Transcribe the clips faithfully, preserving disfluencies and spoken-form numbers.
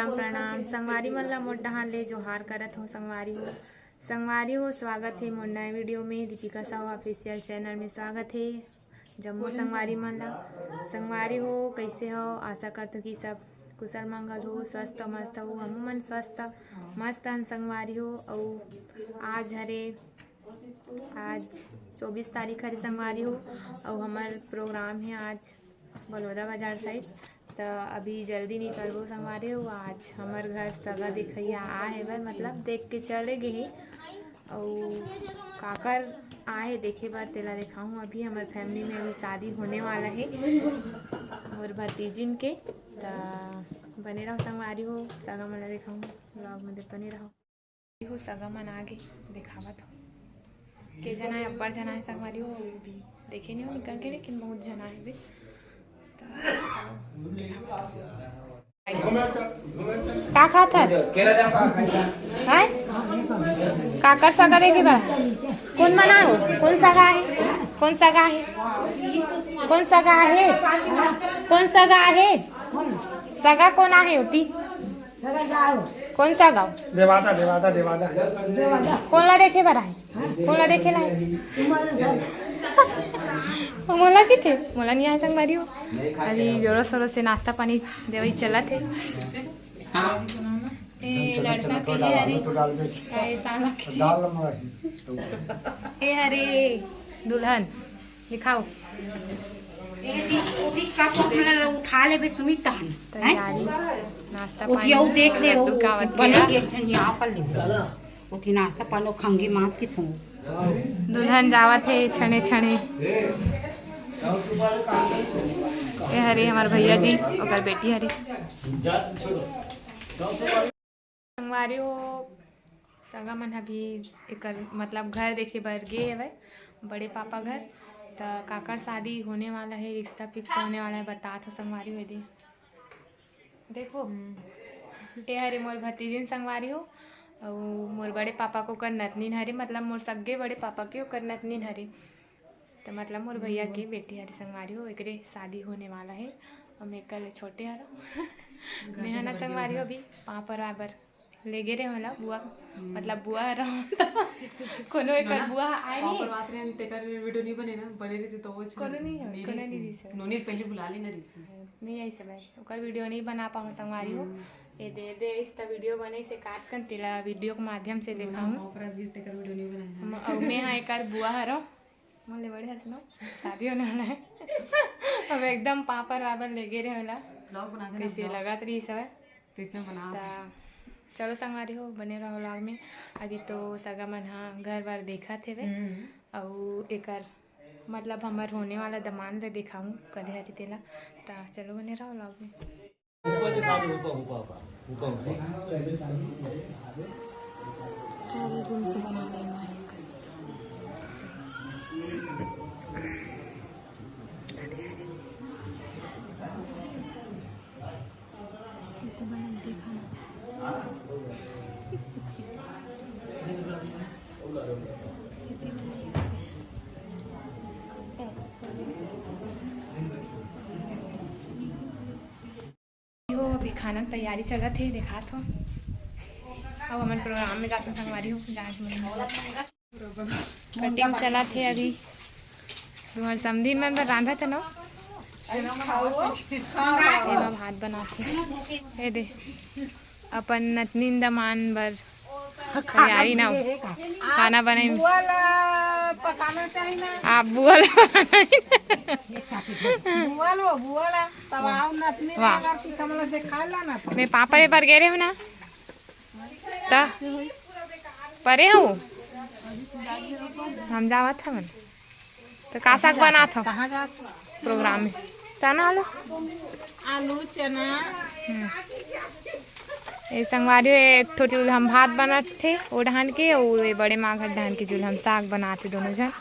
प्रणाम संगवारी मन ला, मोर डहान ले जोहार करत हूँ संगवारी हो। संगवारी हो, स्वागत हे मोर नए वीडियो में। दीपिका साहू ऑफिशियल चैनल में स्वागत हे जम्मो संगवारी मन ला। संगवारी हो, कैसे हो? आशा करत हूँ कि सब कुशल मंगल हो, स्वस्थ मस्त हो। हमू मन स्वस्थ मस्त हन संगवारी हो। अउ आज हरे, आज चौबीस तारीख हरे संगवारी हो, अउ हमर प्रोग्राम हे आज बलौदा बाजार साइड। त अभी जल्दी निकलबो संगवारी हो, आज हमर घर सगा देखइया आ हेवय, मतलब देख के चले गे हे। अउ काकर आए हे देखे बर, तेला देखाहूँ। अभी हमर फैमिली में अभी शादी होने वाला हे मोर भतीजिन के। त बने रहो संगवारी हो, सगा मन ला देखाहूँ, ब्लॉग में बने रहो। हो सगा मन आगे देखावत हो। के जना हे, अब्बड़ जना हे संगवारी हो, अभी देखे नहीं हो निकल के, लेकिन बहुत जना हे बे। त चलो, देखावत हो। का खात हस? हैं? काकर सगा देखे बर? कोन मन आए हो? कोन सगा हे? कोन सगा हे? कोन सगा हे? कोन सगा हे? सगा कोन आहे ओती? कोन सा गाँव? देवादा, देवादा, देवादा। कोन ला देखे बर आए? कोन ला देखे ला आए? मोला किथे? मोला नहीं आए संगवारी हो। अभी जोरों शोरों से नाश्ता पानी देवई चलत हे। ए लड़का के हरे, ए साला के, ए हरे दुल्हन। दिखाओ। एती, ओती कप उठा ले, उठा लेबे सुमित तहन, हैं? तैयारी, नाश्ता ओती पानी, अउ देख ले, लड्डू ओ, का ओती बने के एक ठन यहाँ पर लेबे। ओती नाश्ता पानी, ओ खंगी माप के थों। दुल्हन जावत हे छने छने। ए हरे हमर भैया जी, ओकर बेटी हरे। संगवारी हो, सगा मन अभी एकर मतलब घर देखे बर गे हवय, बड़े पापा घर। त काकर शादी होने वाला हे, रिश्ता फिक्स होने वाला हे, बतात हो संगवारी हो दे। देखो, हम्म। ए हरे मोर भतीजिन संगवारी हो, अउ मोर बड़े पापा के ओकर नतनीन हरे, मतलब मोर सग्गे बड़े पापा के ओकर नतनीन हरे। त मतलब मोर भैया के बेटी हरे संगवारी हो, एकरे शादी होने वाला हे। अउ मैं एकर ले छोटे हरव। मैं ह ना संगवारी हो, अभी पाँव परवाए बर ले गे रहे होला बुआ, हम्म। मतलब बुआ हरव त कोनो एकर ना, बुआ आए पाँव नहीं। परवात रहे, तेकर वीडियो नहीं बने ना, बने रहिस त वो कोनो नहीं हो, नहीं कोनो रहिस। नहीं रहिस। नोनी पहले बुला लेना रहिस। नहीं आई सब, ओकर वीडियो नहीं बना पाऊँ संगवारी हो। हम्म। ये दे दे इस त वीडियो बने से काट कर तेला वीडियो के माध्यम से देखाऊँ। पाँव परवात रहिस, तेकर वीडियो नहीं बनाया। अउ मैं ह एकर बुआ हरव। मोले बड़े हर सुनो, शादी होने वाला है। अब एकदम पाँव परवाए बर ले गे रहे होला। ब्लॉग बना देना, कैसे ब्लॉग। लगत रही सब है। कैसे बना ता, चलो संगवारी हो, बने रहो व्लॉग में। अभी तो सगा मन हा घर बार देखत हेवे। हम्म। अउ एकर मतलब हमर होने वाला दमांद ल देखाऊं कदे हरी तेला। ता चलो बने रहो व्लॉग में। ऊपर से खा लो, ऊपर, ऊपर, ऊपर, ऊपर, ऊपर। हो, अभी खाना के तैयारी चलत हे, देखात हो। अब हमन प्रोग्राम में जाथन संगवारी हो, जाए के मन हे। कटिंग चलत हे अभी। तुम्हार समधी मन बर रांधत हे न? एमा भात बनात हे। ए दे, अपन नतनीन दमान बर तैयारी ना हो। खाना बनाई। बुआ ला पकाना चाहिए ना। आप बुआ ला पकाना चाहिए। बुआ लो, बुआ ला। तब आओ नतनी वाह। अगर कुछ हमला देखा ला ना। मैं पापा ये पर गे रहे हो ना? त परे हो? हम जावत हवन। त का साग बनात हो? कहाँ जात हो? प्रोग्राम में। चना आलू? आलू, चना। हम्म। ए संगवारी हो, एक ठो जुलहम भात बनत थे, ओ डहान के, अउ ए बड़े माँ घर डहान के जुलहम साग बनात थे दोनों झन।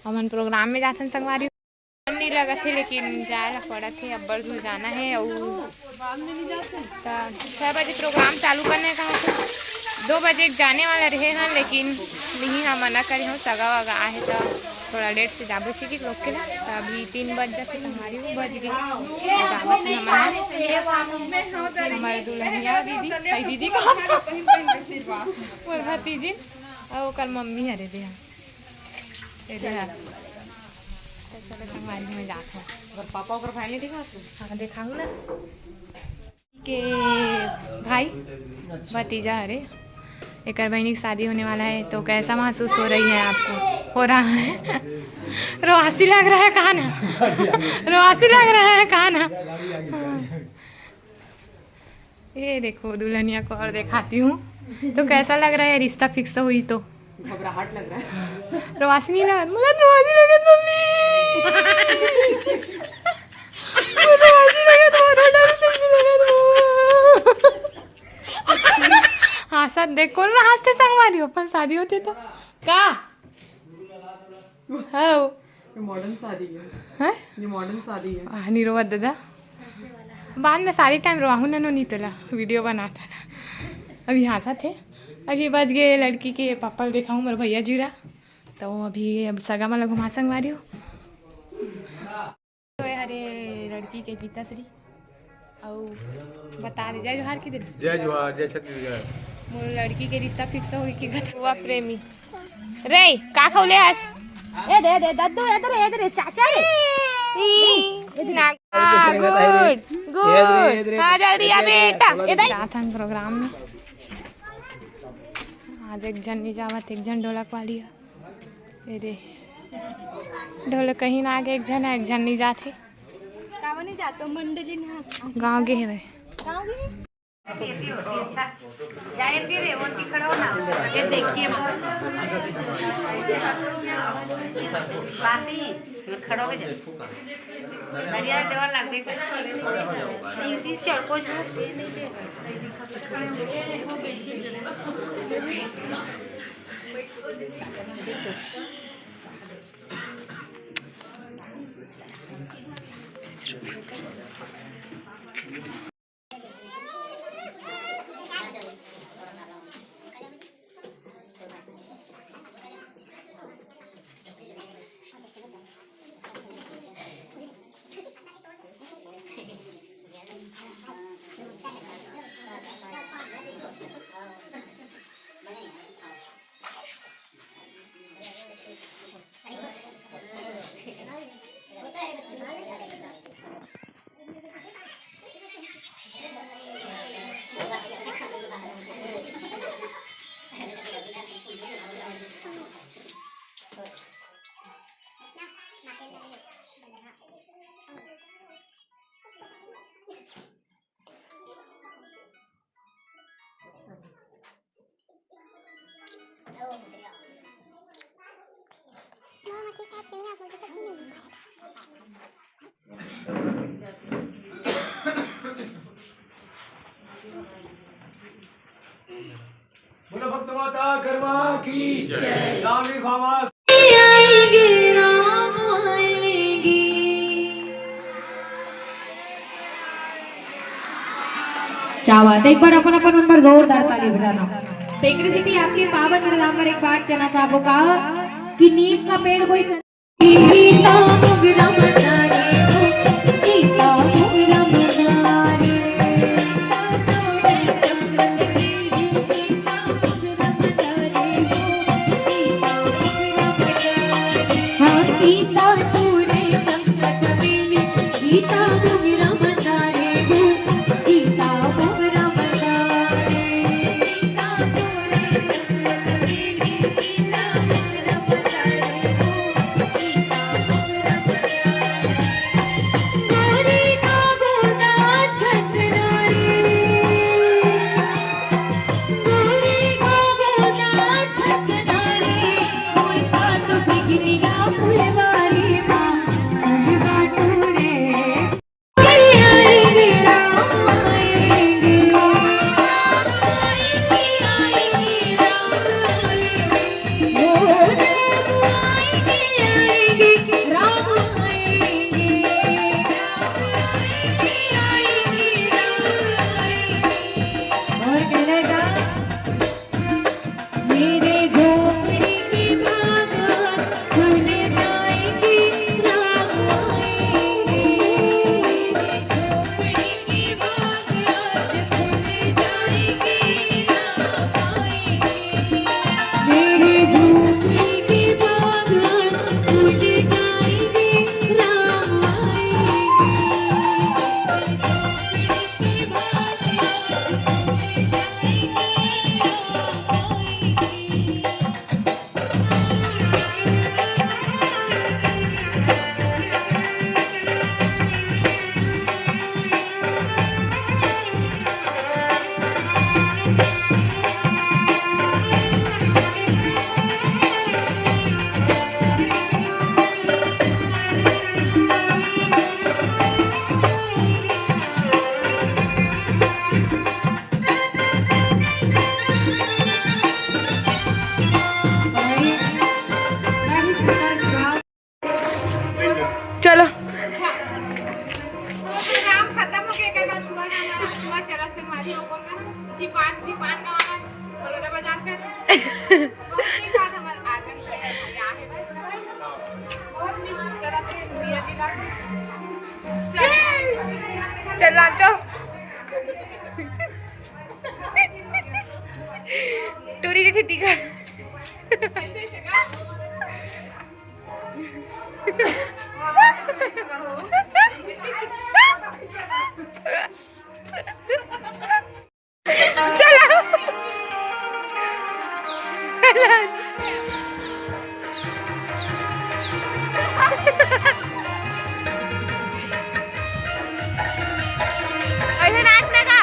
हमन प्रोग्राम में जाथन संगवारी हो। मन नहीं लगत हे, लेकिन जाए ला पड़त हे, अब्बड़ दूर जाना हे। अउ त छह बजे प्रोग्राम चालू करने कहा थे, दो बजे के जाने वाला रहे हन, लेकिन नहीं, हम मना करे हूँ, सगा वगा आहे त थोड़ा लेट से जाबो सीखी लोग के ना, तो अभी तीन बज जाते, संगवारी हो, बज गए। जावत हन हमन, हमारे दुल्हनिया दीदी, भाई दीदी कहा, मोर भतीजी, और ओकर मम्मी हरे दे, ये दे। तो चलो संगवारी में जात हूँ। अगर पापा ओकर भाई नहीं दिखा तू? हाँ, दिखाऊँ ना। के भाई, अच्छा। भतीजा हरे, एकर बहिनी की शादी होने वाला है, तो कैसा महसूस हो रही है आपको, हो रहा है? रोआसी लग रहा है कहा ना? रोआसी लग रहा है कहा ना? ये देखो दुल्हनिया को और दिखाती हूँ। तो कैसा लग रहा है रिश्ता फिक्स हुई तो? घबराहट लग रहा है। रोआसी नहीं लगा, मुझे रोआसी लगा, मम्मी। हाँ, साथ देख, कोन ला हंसते संगवारी हो, अपन शादी होते तो का? हाँ। ये मॉडर्न शादी है। हैं? ये मॉडर्न शादी है। आ, नहीं रोवत दादा। बाद में शादी टाइम रोवाहू ननो नहीं तोला, वीडियो बनाता। अभी हाथा थे। अभी बज गए लड़की के पापा ला देखाऊँ, मोर भैया जुरा। तो अभी अब सगा मन ला घुमा संगवारी हो। तो ये हरे लड़की के पिताश्री। अउ बता दे, जय जोहार की दे। जय जोहार, जय छत्तीसगढ़। मोर लड़की के रिश्ता फिक्स हो गई कि गत हुआ प्रेमी। रे, का खौले हस? ए दे, दे, दद्दू, इधर, इधर, चाचा रे। ई, ना, आ, गुड, गुड। हाँ, जल्दी आ बेटा। इधर। जात हन प्रोग्राम में। आज एक झन नहीं जावत, एक झन ढोलक वाली है। ये दे। ढोलक कहीं ना आगे, एक झन है, एक झन नहीं जात है। कावा नहीं जातो मंडली ना। गाँव गे हवे। गाँव गे? जाए भी रे, वो खड़ा हो ना। ये देखिए, बासी, खड़ा हो जा। नरिया देवा लग गई। इसी से कुछ बोलो भक्त माता कर्मा की जय। रामजी भावा। आएंगे, राम आएंगे। क्या बात है, एक बार अपन अपन मन बर जोरदार ताली बजाना। तेकरे सेती आपके पावन हृदय पर एक बात कहना चाहबो का कि नीम का पेड़ कोई गीता मोगरा मना रे हो, गीता मोगरा मना रे। हाँ, सीता तूने चंपा चमेली, गीता मोगरा मना रे हो, गीता मोगरा मना रे। चल नाचो। टूरी जैसे दिखा। चला। चला। ऐसे नाच ना का?